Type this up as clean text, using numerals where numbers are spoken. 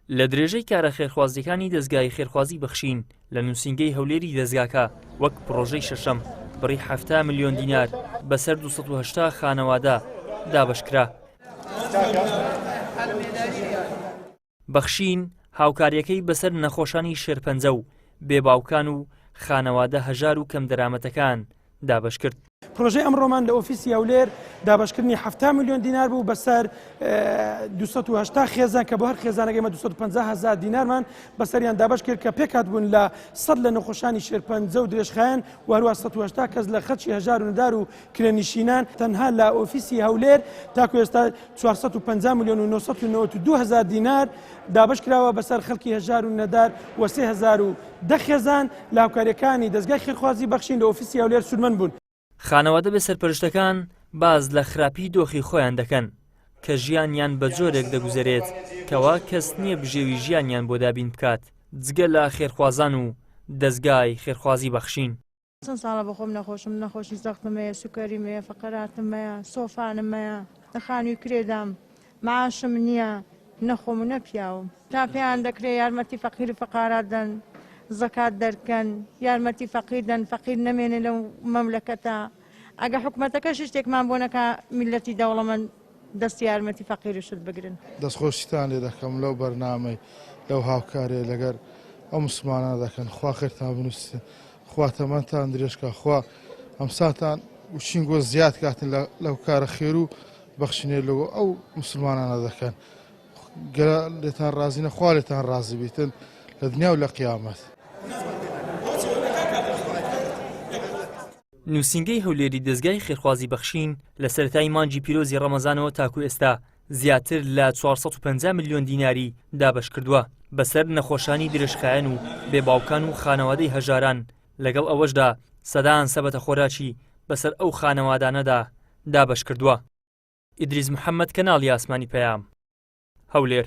لە درێژەی کارە خێرخوازییەکانی دەزگای خێرخوازی بەخشین لە نووسینگەی هەولێری دەزگاکە وەک پڕۆژەی شەشەم بڕی 70 ملیۆن دینار بەسەر 280 خانەوادە دابەشکرا. بەخشین هاوکارییەکەی بەسەر نەخۆشانی شێرپەنجە و بێ باوکان و خانەوادە هەژار و کەمدەرامەتەکان دابەشکرد. پرۆژەی ئەمڕۆمان لە ئۆفیسی هەولێر دابەشکردنی 70 ملیۆن دینار بوو بەسەر 280 خێزان کە بۆ هەر خێزانەکە ئێمە 250 هەزار دینارمان بەسەریان دابەش کرد کە پێکهات بوون لە 100 لە نەخۆشانی شێرپەنجە و درێژخایەن و هەروە 180 کەس لە خەڵکی هەژار و نەدار و کرێنشینان تەنها لە ئۆفیسی هەولێر تاکو ئێستا 450 ملیۆن و 992 هەزار دینار دابەش کراوە بەسەر خەڵکی هەژار و نەدار و 3010 خێزان لە هاوکارییەکانی دەزگای خێرخوازی بەخشین لە ئۆفیسی هەولێر سوودمەند بوون. خانەوادە بێ سەرپەرشتەکان باس لە خراپی دۆخی خۆیان دەکەن کە ژیانیان بە جۆرێک دەگوزەرێت کەوا کەس نییە بژێوی ژیانیان بۆ دابین بکات جگە لە خێرخوازان و دەزگای خێرخوازی بەخشین. چەند ساڵە بەخۆم نەخۆشم نەخۆشی زەختم هەیە سوکەریم هەیە فەقەراتم هەیە سۆفانم هەیە لە خانووی کرێدام معاشم نییە نەخۆم و نە پیاوم تا پێیان دەکرێ یارمەتی فەقیر و فەقارات دەن زەکات دەرکەن یارمەتی فەقیر دەن فەقیر نەمێنێ لەو مەملەکەتە ئەگە حکومەتەکەش شتێکمان بۆ نەکا میلەتی دەوڵەمەند دەستی یارمەتی فەقیر و شت بگرن. دەستخۆشیتان لێ دەکەم لەو بەرنامەی لەو هاوکاریە لەگەر ئەو موسڵمانانە دەکەن خوا خێرتان بنوسێ خوا تەمەنتان درێژ کا خوا ئەمساتان وچینگۆ زیاد کاتن لەو کارە خێر و بەخشینێ لەگۆ ئەو موسڵمانانە دەکەن گەرا لێتان ڕازی نە خوا لێتان ڕازی بیتن لە دنیا و لە قیامەت. نووسینگەی هەولێری دەزگای خێرخوازی بەخشین لە سەرەتای مانگی پیرۆزی ڕەمەزانەوە تاکو ئێستا زیاتر لە 450 ملیۆن دیناری دابەشکردووە بەسەر نەخۆشانی درێژخایەن و بێ باوکان و خانەوادەی هەژاران، لەگەڵ ئەوەشدا سەدان سەبەتە خۆراکی بەسەر ئەو خانەوادانەدا دابەشکردووە. ئیدریس محەمەد کەناڵی ئاسمانی پەیام، هەولێر.